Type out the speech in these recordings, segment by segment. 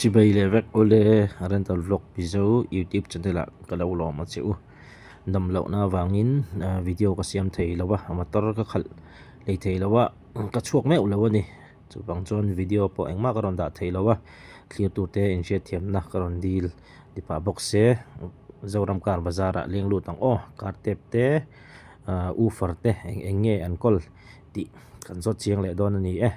Chibei leh vek ule Rental Vlog Mizo YouTube channel ah ka lo lawm a che u. Dam lohna avangin video ka siam thei lo a, motor ka khalh lei thei lo a, ka chhuak meuh lo a ni. Chuvang chuan video pawh engmah ka rawn dah thei lo a, thlir turte inhriatthiamna ka rawn dil ti pah bawk se. Zoram car bazar ah leng lut ang aw, car tep te woofer te eng eng nge an kawl tih kan zawt chiang leh dawn a ni e.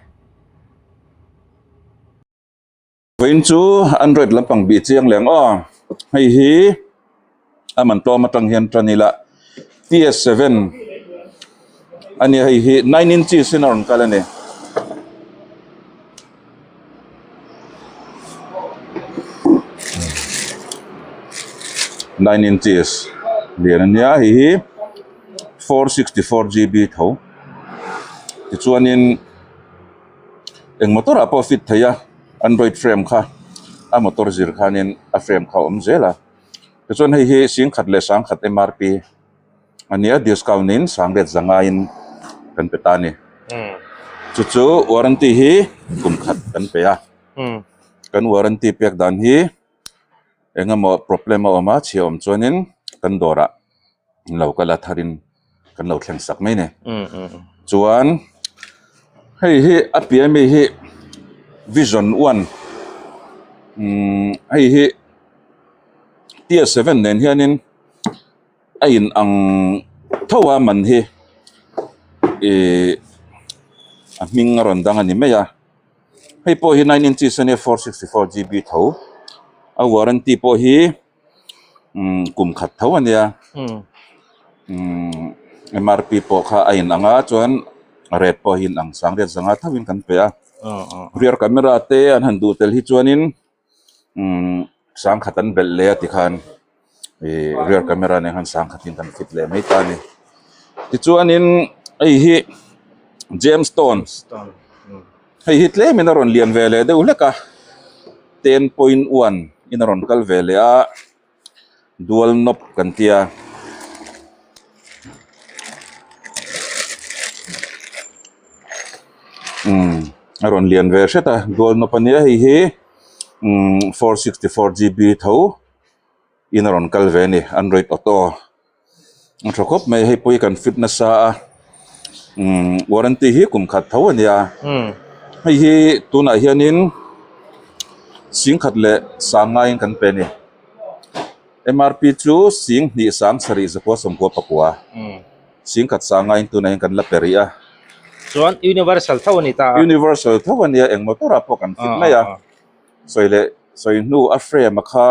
Vawiin chu Android lampang bih chiang leh ang aw. Hei hi a man tlawm atang hian tan ila T_S7 a nia hei hi 9 inches in a rawn kal a ni. Nine inches lian a nia hei hi 464 GB tho tichuanin. Eng motor ah pawh fit thei a android frame kha a motor zir khanin a frame kha a awm zel a tichuan hei hi singkhat leh sangkhat M R P a nia discount in sangriat zanga in kan pe ta a ni chu chu warranty hi kum khat kan pe a kan warranty pek dan hi eng emaw problem a awm a chhia awm chuanin kan dawrah. lo kal a tharin kan lo thleng sak mai a ni chuan hei hi a piah ami hi vision one umm hei hi T seven nen hianin a in ang tho a man hi ihh a hming a rawn dang a ni mai a hei pawh hi nine inches a nia 464 GB tho a warranty pawh hi. Umm kum khat tho a nia umm M R P pawh kha a inang a chuan rate pawh hi inang sang riat zanga tho in kan pe a rear camera te an han duh tel hi chuanin umm sangkhat an belh leh a tikhan ih rear camera nen khan sangkhat in kan fit leh mai ta a ni tichuanin hei hi James stone hei hi tlemin a rawn lian ve leh deuh hlek a. 10.1 in a rawn kal ve leh a dual knob kan tia umm a rawn lian ve hret a dual knob a nia hei hi umm 464 GB tho in a rawn kal ve a ni android auto. A tha khawp mai hei pawh hi kan fit nasa a umm warranty hi kum khat tho a nia hei hi tunah hianin singkhat leh sang ngaiin kan pe a ni M R P chu sing hnih sang sarih zakua sawmkua pakua singkhat sang ngaiin tunah hian kan la pe rih a. Chuan universal tho a ni ta a. Universal tho a nia eng motor ah pawh kan fit mai a sawi leh sawi hnu a frame a kha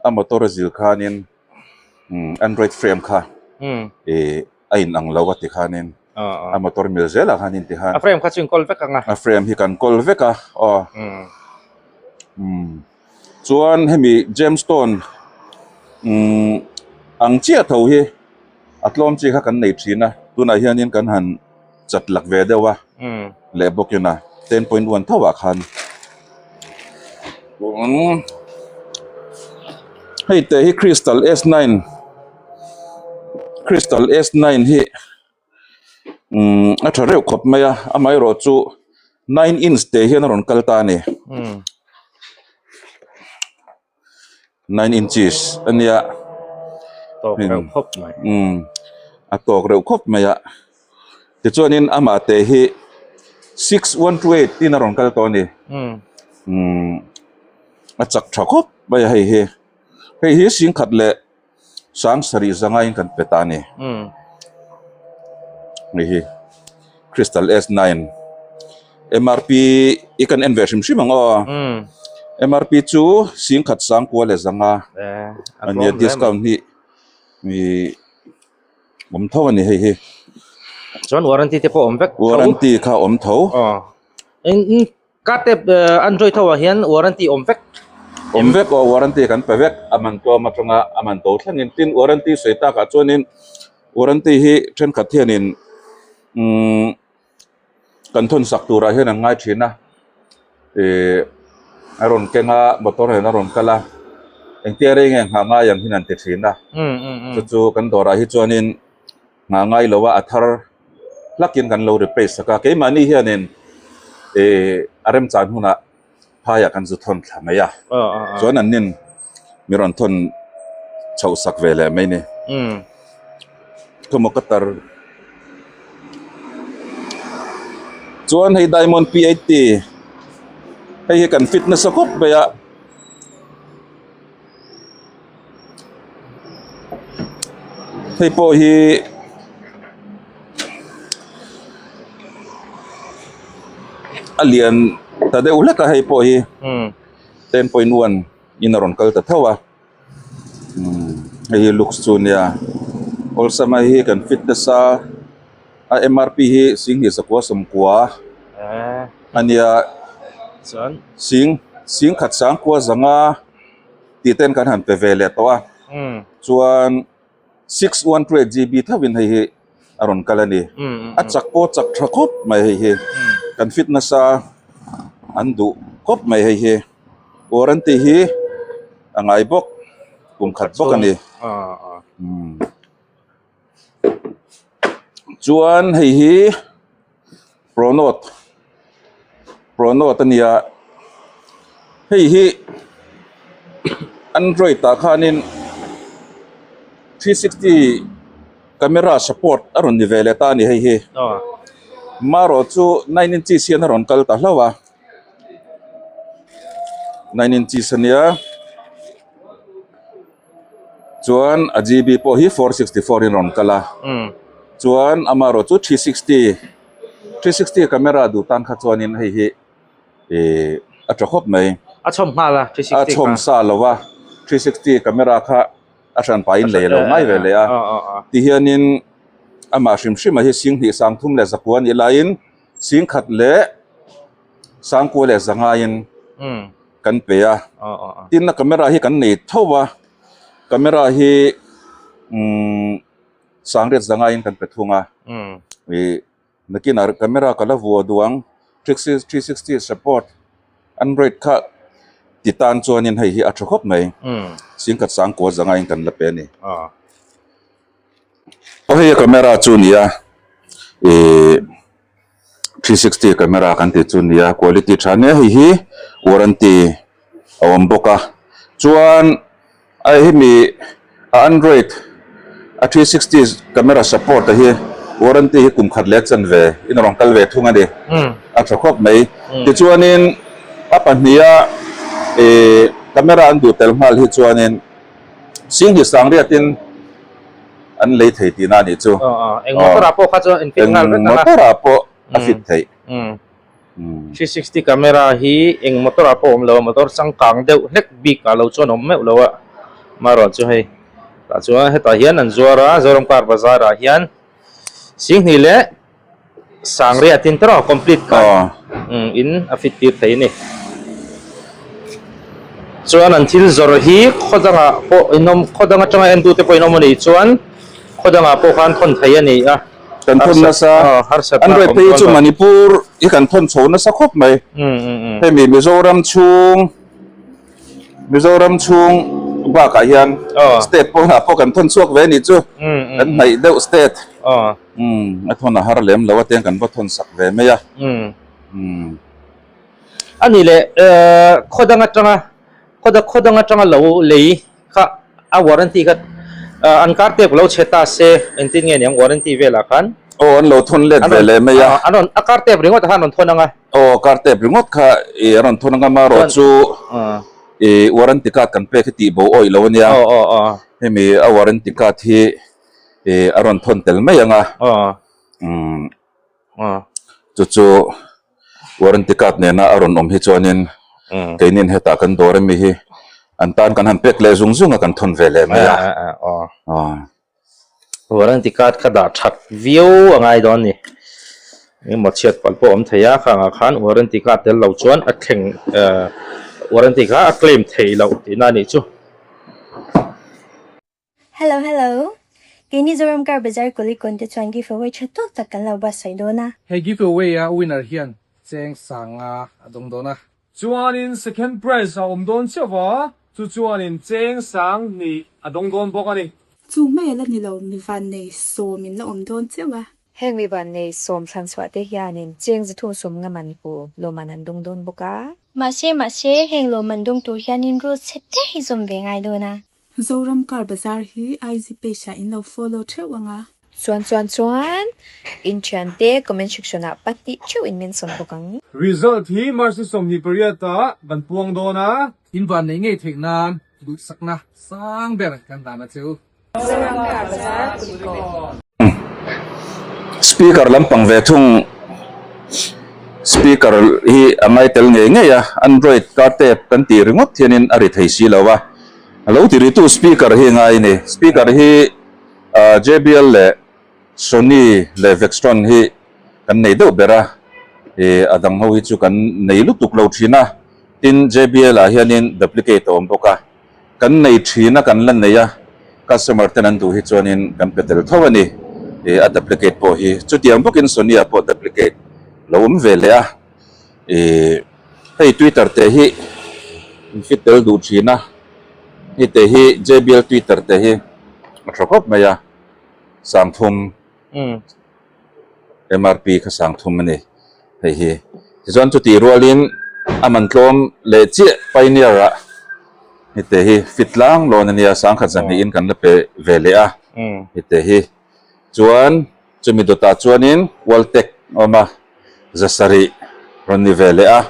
a motor a zil khanin. Android frame kha ih a in ang lo a ti khanin a motor mil zelah khan in ti khan a frame kha chu in kawl vek ang a a frame hi kan kawl vek a aw chuan hemi gemstone umm ang chiah tho hi a tlawm chi kha kan nei thin a tunah hianin kan han chat lak ve deuh a leh bawkin a 10.1 tho ah khan hei te hi crystal S9 crystal S9 hi umm a tha reuh khawp mai a amaherawh chu 9 inch te hian a rawn kal ta a ni. 9 inches a nia tawk reuh khawp mai umm a tawk reuh khawp mai a tichuanin amah te hi 6128 tin a rawn kal tawh a ni umm a chak tha khawp mai a hei hi hei hi singkhat leh Sang sarih zangaiin kan pe ta a ni. Hei hi Crystal S9 MRP i kan en ve hrim hrim ang aw. MRP chu singkhat sangkua leh zanga a nia discount hi ih awm tho a ni hei hi. Chuan warranty te pawh awm vek tho. Warranty kha awm tho. Ka tep Android ho ah hian warranty awm vek. Awm vek aw warranty kan pe vek a man tlawm atanga a man to thlengin tin warranty sawi takah chuanin warranty hi thenkhat hianin umm kan thawn sak turah hian an ngai thin a ih a rawn keng a motor hian a rawn kal a engtia rei nge nghah ngai ang hian an ti thin a chu chu kan dawrah hi chuanin. Nghah ngai lo a a thar hlakin kan lo replace sak a keimahni hianin ih a remchan hunah Phaiah kan zu thawn thla mai a, chuan an nin mi rawn thawn chhoh sak ve leh mai ni. Khawmaw ka tar chuan hei Diamond P80 hei hi kan fit nasa khawp mai a. Hei pawh hi a lian ta deuh hlek a hei pawh hi 10.1 in a rawn kal ta tho a hei hi looks chu a nia awlsam a hei hi kan fit nasa a MRP hi singhnih zakua sawmkua a nia sing singkhat sangkua zanga. Tih ten kan han pe ve leh tawh a chuan 6 1 GB thovin hei hi a rawn kal a ni a chak pawh chak tha khawp mai hei hi kan fit nasa an duh khawp mai hei hi warranty hi a ngai bawk kum khat bawk a ni chuan hei hi Pronote Pronote a nia hei hi Android ah khanin 360 camera support a rawn ni ve leh ta a ni hei hi marawh chu 9 inches hian a rawn kal ta hlauh a 9 inches a nia. Chuan a GB pawh hi 464 in rawn kal a chuan amaherawh chu 360 360 camera duh tan kha chuanin hei hi ih a tha khawp mai a chhawm nghal a 360 a chhawm sa lo a 360 camera kha a hran pahin lei a lo ngai ve leh a tihianin amah hrim hrim a hi singhnih sangthum leh zakua a nih laiin singkhat leh sangkua leh zangaiin. Kan pe a tin a camera hi kan nei tho a camera hi umm sangriat zanga in kan pe thung a ih nakinah camera ka la vuah duh ang 360 support android kha ti tan chuanin hei hi a tha khawp mai singkhat sangkua zanga in kan la pe a ni. Aw hei a camera chu a ni a ih. 360 camera kan tih chu nia quality tha nia hei hi warranty a awm bawk a chuan a hemi a android a 360 camera support a hi warranty hi kum khat leh chan ve in a rawn kal ve thung a ni a tha khawp mai tichuanin a pahniha ih camera an duh tel nghal hi chuanin singhnih sangriatin. An lei thei tihna a nih chu. Eng motor ah pawh kha chuan in fit nghal vek ang a. Eng motor ah pawh a fit theih. 360 camera hi eng motor ah pawh a awm lo a, motor changkang deuh hlek bik ah lo chuan a awm meuh lo a. Amaherawh chu hei tah chuan hetah hian an zuar a, Zoram Car Bazar ah hian Singhnih leh Sangriat tin tawrh a complete khan in a fit tir thei a ni. Chuan an thil zawrh hi khaw dangah pawh in awm khaw dang atanga en tute pawh in awm a nih chuan khaw dangah pawh khan thawn thei a ni a. Kan thawn nasa an rei phei chu Manipur hi kan thawn chho nasa khawp mai. Hemi Mizoram chhung Mizoram chhung bakah hian state pawnah pawh kan thawn chhuak ve a nih chu kan hnaih deuh state. Umm a thawn a har lem lo a tiang kan va thawn sak ve mai a. Umm. A nih leh khaw dang atanga khaw dang khaw dang atanga lo lei kha a warranty kha an kar tep lo chhe ta se engtin nge niang warranty velah khan. Aw an lo thawn let ve leh mai a. An rawn a kar tep ringawt kha an rawn thawn ang a. Aw kar tep ringawt kha i an rawn thawn ang a marawh chu i warranty card kan pek hi tih bo awih lo a nia. Aw aw aw. Hemi a warranty card hi. Ih a rawn thawn tel mai ang a umm chu chu warranty card nena a rawn awm hi chuanin keinin hetah kan dawr ami hi an tan kan han pek leh zung zung a kan thawn ve leh mai a warranty card kha dah that viau a ngai dawn a ni engemaw chhiat palh pawh a awm thei a khangah khan warranty card tel lo chuan a thleng warranty kha a claim theih loh tihna a nih chu. Hello hello. Keini Zoram Car Bazar Kulikawn te chuan giveaway tha tawk tak kan lo buatsaih dawn a. He giveaway a winner hian cheng sanga a dawng dawn a. Chuanin second prize a awm dawn chiah va, chu chuanin cheng sang hnih a dawng dawn bawk a ni. Chu hmel a ni lo, mi vannei sawm in la awm dawn chiah a. Heng mi vannei sawm thlanchhuah te hianin cheng 350 man pu lawmman an dawng dawn bawk a. Mahse, mahse, heng lawmman dawng tur hianin rule chhe te hi zawm ve ngai dawn a. Zoram Car Bazar hi IG page ah in lo follow theuh ang a. Chuan chuan chuan in thiante comment section ah pahnih theuh in mention bawk ang. Result hi March ni 28 ah kan puang dawn a. In vannei ngei theih nan duhsakna sang ber kan dan a cheu. Zoram Car Bazar Kulikawn. Speaker lampang ve thung speaker hi a ngai tel ngei ngei a android car tape kan tih ringawt hianin a ri thei si lo a a lo ti ritu speaker hi ngai a ni speaker hi ah J_B_L leh Sony leh Vextron hi kan nei deuh ber a ih a dang ho hi chu kan nei lutuk lo thin a tin J_B_L ah hianin duplicate a awm bawk a. Kan nei thin a kan la nei a, customer ten an duh hi chuanin kan pe tel tho a ni. Ih a duplicate pawh hi chutiang bawkin Sonia pawh duplicate lo awm ve leh a. Ih hei twitter te hi in fit tel duh thin a, hei te hi JBL twitter te hi a tha khawp mai a, sangthum. MRP kha sang thum a ni hei hi. Tichuan chutih rualin a man tlawm leh chiah Pioneer ah hete hi fit tlang lawn a nia sangkhat zahnih in kan la pe ve leh a hete hi. Chuan chumi dawtah chuanin Waltech a awm a zasarih rawn ni ve leh a.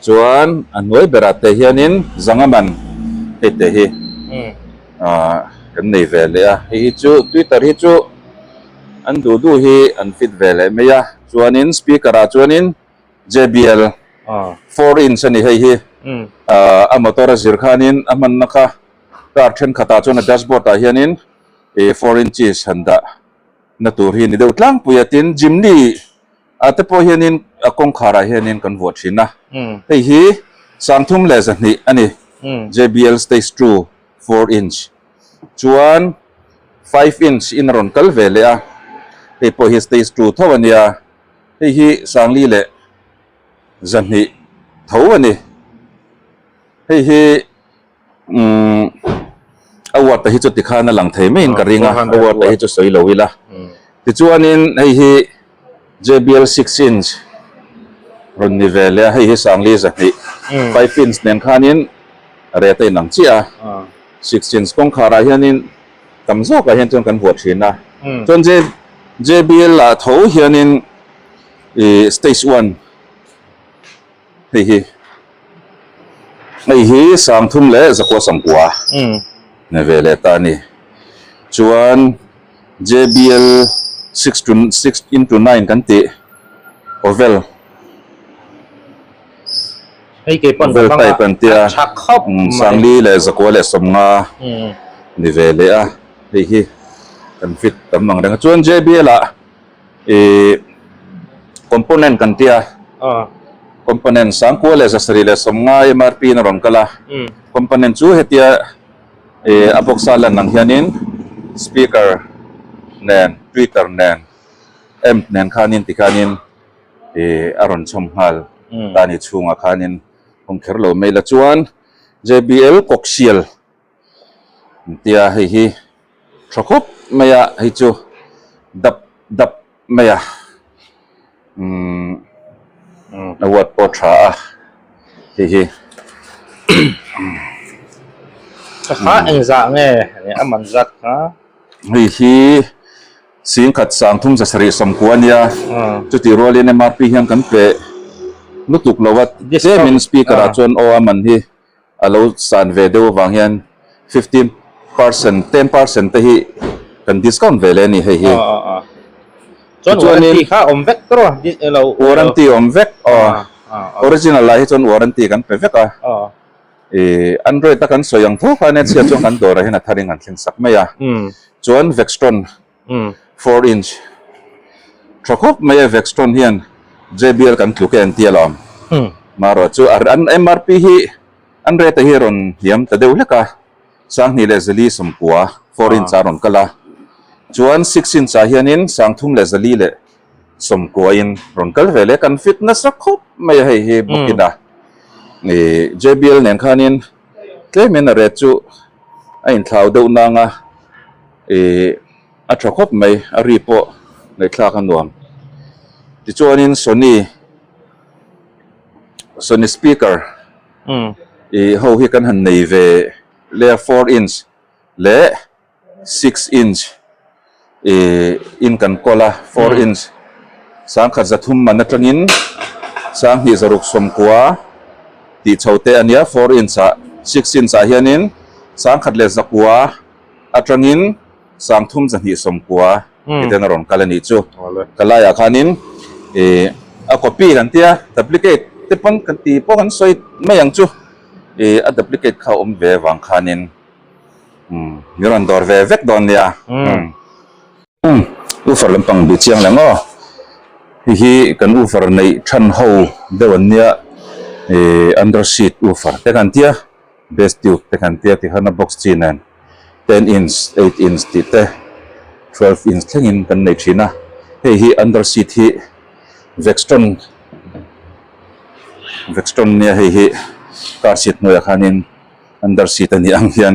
Chuan a hnuai berah te hianin zanga man hei te hi ah kan nei ve leh a. Hei hi chu twitter hi chu an duh duh hi an fit ve leh mai a. Chuanin speaker ah chuanin J_B_L 4 inch a ni hei hi. Ah a motor a zir khanin a hmanna kha car thenkhatah chuan a dashboard ah hianin ih 4 inches han dah. Na tur hi ni deuh tlangpui a tin Jimny ah te pawh hianin a kawngkhar ah hianin kan vuah thin a hei hi 32 a ni JBL stage 2 4 inch chuan 5 inch in a rawn kal ve leh a hei pawh hi stage 2 tho a nia hei hi 4,200 tho a ni hei hi. Umm a word te hi chu tikhan a lang thei maiin ka ring a a word te hi chu sawi lo ila tichuanin hei hi JBL 6 inch rawn ni ve leh a hei hi 4,200 5 inch nen khanin rate a inang chiah a 6 inch kawngkhar ah hianin tam zawkah hian chuan kan vuah thin a chuan JBL ah tho hianin ih stage 1 Hei hi hei hi 33,9 ni ve leh ta a ni. Chuan JBL 6 to 6 into 9 kan tih oval Hei kei pawn oval type an tia 4,950 ni ve leh a hei hi kan fit tam ang reng a. Chuan JBL ah Ih component kan tia component 9750 MRP in a rawn kal a component chu hetia ih a box a lan ang hianin speaker nen tweeter nen amp nen khanin tikhanin ih a rawn chhawm nghal ta a ni chhungah khanin awm kher lo mai la chuan JBL coaxial An tia hei hi tha khawp mai a hei chu dap dap mai a umm a watt pawh tha a hei hi. Tha kha engzah nge a man zat kha? Hei hi 13,790 a nia chutih rualin MRP hian kan pe lutuk lo a tlemin speaker ah chuan aw a man hi. A lo san ve deuh avang hian 15 percent, 10 percent te hi kan discount ve leh a ni hei hi. Chuan warranty kha awm vek tawh a lo. Warranty awm vek aw. Original ah hi chuan warranty kan pe vek a. Ih Android a kan sawi ang tho khan chhia chuan kan dawrah hian a thar in kan thleng sak mai a. Chuan Vextron 4 inch tha khawp mai a Vextron hian JBL kan tluk e an ti alawm. Marawh chu an MRP hi an rate hi rawn hniam ta deuh hlek a, 2490 4 inch ah rawn kal a, chuan 6 inch ah hianin 3490 in rawn kal ve leh kan fit nasa khawp mai a hei hi bawkin a ih JBL nen khanin tlemin a rate chu a inthlau deuh nang a. Ih a tha khawp mai a ri pawh Ngaihthlak a nuam. Tichuanin Sony Sony speaker ih ho hi kan han nei ve leh a four inch leh six inch ih in kan kawl a four inch sangkhat zathum man atangin sanghnih zaruk sawmkua tih chho te a nia four inch ah six inch ah hianin sangkhat leh zakua atangin Sangthum zahnih sawmkua titen a rawn kal a nih chu. Ka laiah khanin ih a copy kan tia duplicate te pawn kan ti pawh kan sawi mai ang chu. Ih a duplicate kha a awm ve vang khanin umm min rawn dawr ve vek dawn nia. Umm woofer lampang bih chiang leh ngaw. Hei hi kan woofer neih than ho deuh an nia ih under seat woofer te kan tia. Bass tube te kan tia tikhan a box chi nen ten inch, eight inch tih te twelve inch thlengin kan nei thin a, hei hi under seat hi Vextron Vextron nia hei hi car seat hnuaiah khanin under seat a nih ang hian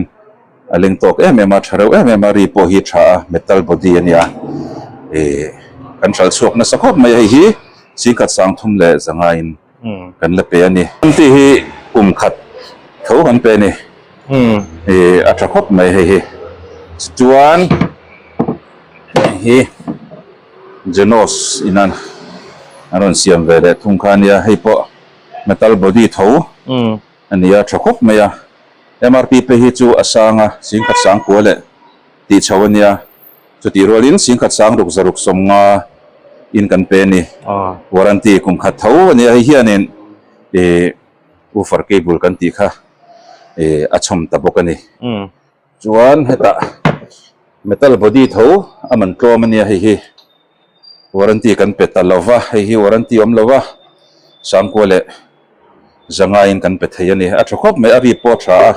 a leng tawk em em a tha reuh em em a ri pawh hi tha a metal body a nia ih kan hralh chhuak nasa khawp mai a hei hi chingkhat sangthum leh zangaiin. Kan la pe a ni. Tih hi kum khat tho kan pe a ni. Ih a tha khawp mai hei hi. Chuan hei hi Genos in a an rawn siam ve leh thung kha a nia. Hei pawh metal body tho a ni a tha khawp mai a. MRP phei hi chu a sang a, singkhat sangkua leh tih chho a nia. Chutih rualin singkhat sang ruk zaruk sawmnga in kan pe a ni. Warranty kum khat tho a nia hei hianin ih woofer cable kan tih kha ih a chhawm ta bawk a ni. Chuan hetah metal body tho a man tlawm a nia hei hi warranty kan pe ta lo va, hei hi warranty awm lo va sangkua leh zangaiin kan pe thei a ni. A tha khawp mai, a ri pawh a tha a,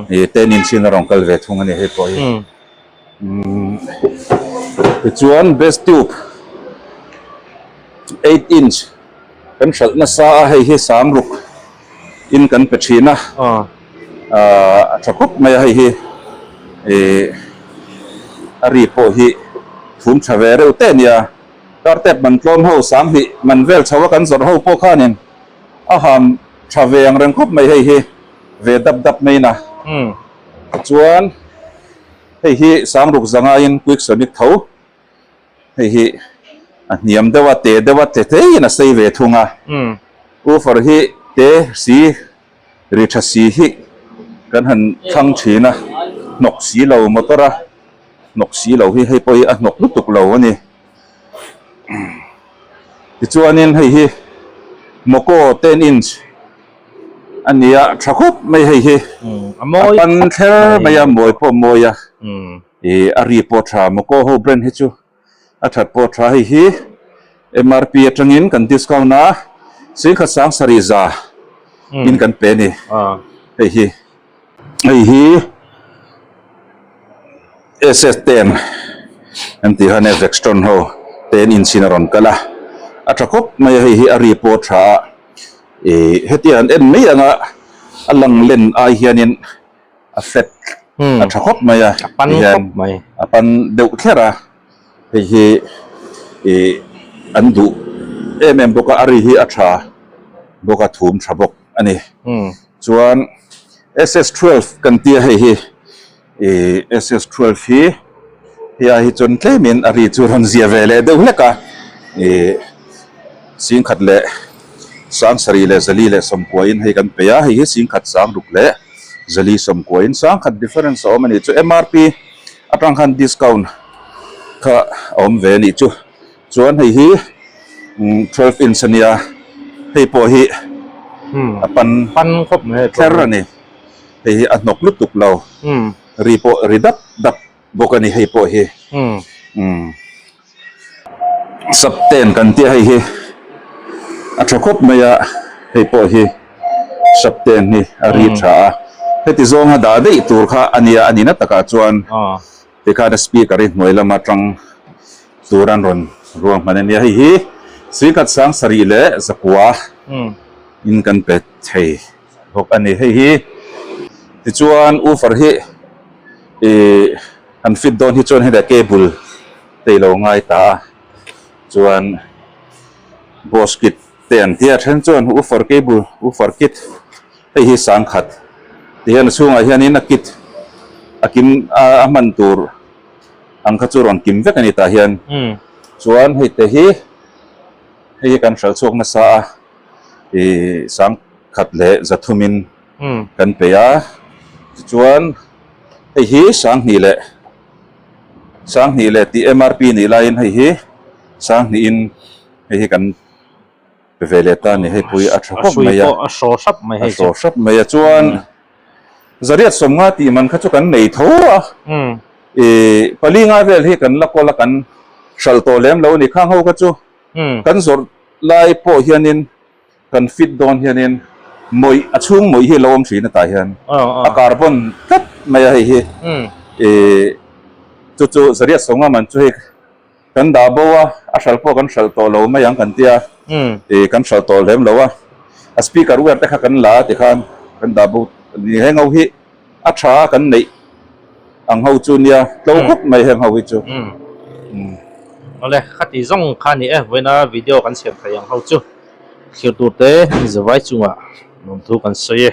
ih ten inch in a rawn kal ve thung a ni hei pawh hi. Tichuan base tube eight inch kan hralh nasa a, hei hi sang ruk in kan pe thin a, a tha khawp mai a hei hi ih a ri pawh hi thum tha ve reuh teh a nia. Car tap man tlawm ho sanghnih man vel chho a kan zawrh ho pawh khanin a ham tha ve ang reng khawp mai hei hi ve dap dap mai na. Chuan hei hi sangruk zangaiin quick sonic tho hei hi a hniam deuh a te deuh a tle tleiin a sei ve thung a. Woofer hi te si ri tha si hi kan han thlang thin a hnawk si lo motor a hnawk si lo hi hei pawh hi a hnawk lutuk lo a ni. Tichuanin hei hi Moko ten inch a ni a tha khawp mai hei hi a pan thler mai a mawi pawh a mawi a ih a ri pawh a tha Moko ho brand hi chu a that pawh a tha hei hi MRP atangin kan discount a singkhat sang sarih za in kan pe a ni hei hi. Hei hi SS ten an tih khan Vextron ho ten inchhin a rawn kal a, a tha khawp mai a hei hi a ri pawh a tha a, ih hetiang an en mai anga a lang len ai hianin a flat a tha khawp mai a tihian a pan deuh thler a, hei hi ih an duh em em bawk a, a ri hi a tha bawk a thum tha bawk a ni. Chuan SS 12 kan tia hei hi ih SS 12 hi hei ai hi chuan tlemin a ri chu rawn zia ve leh deuh hlek a ih singkhat leh sangsarih leh zali leh sawmkuain hei kan pe a hei hi singkhat sangruk leh zali sawmkuain sangkhat difference a awm a nih chu MRP atang khan discount kha a awm ve a nih chu. Chuan hei hi 12 inch a nia, hei pawh hi a pan pan khawp mai kher a ni. Hei hi a hnawk lutuk lo, ri pawh ri dap dap bawk a ni hei pawh hi. Sub ten kan tia hei hi a tha khawp mai a, hei pawh hi sub ten hi a ri tha a. Heti zawnga dah daih tur kha a nia a nihna takah chuan. Tikhan a speaker hi hnuai lama tang tur an rawn ruang hman a nia. Hei hi Singkhat sang sarih leh zakua in kan pe thei bawk a ni. Hei hi tichuan woofer hi ih han fit dawn hi chuan heta cable te i lo ngai ta a. Chuan boss kit te an tia then chuan woofer cable woofer kit hei hi sangkhat ti hian a chhungah hianin a kit a kim a hman tur ang kha chu rawn kim vek a ni tah hian chuan hei te hi hei hi kan hralh chhuak nasa a ih sangkhat leh zathumin kan pe a tichuan hei hi sanghnih leh Sanghnih leh tih MRP nih laiin hei hi Sanghnihin hei hi kan pe ve leh ta a ni hei pui a tha khawp mai a a hraw hrap mai hei chu a hraw hrap mai a chuan zariat sawmnga tih man kha chu kan nei tho a ih pali nga vel hi kan la kawl a kan hralh tawh lem lo a ni khang ho kha chu kan zawrh lai pawh hianin Kan fit dawn hianin mawih a chhung mawih hi a lo awm thin atah hian a carbon tlat mai a hei hi ih chu chu zariat sawng man chu hei kan dah bo a a hral pawh kan hralh tawh lo mai ang kan tia ih kan hralh tawh lem lo a a speaker wire te kha kan la a tikhan kan dah bo ni heng ho hi a tha a kan neih ang ho chu nia tlo khawp mai heng ho hi chu. Awle khati zawng kha ni e vawiina video kan siam thei ang ho chu thlir tur te zavai chungah lawmthu kan sawi e.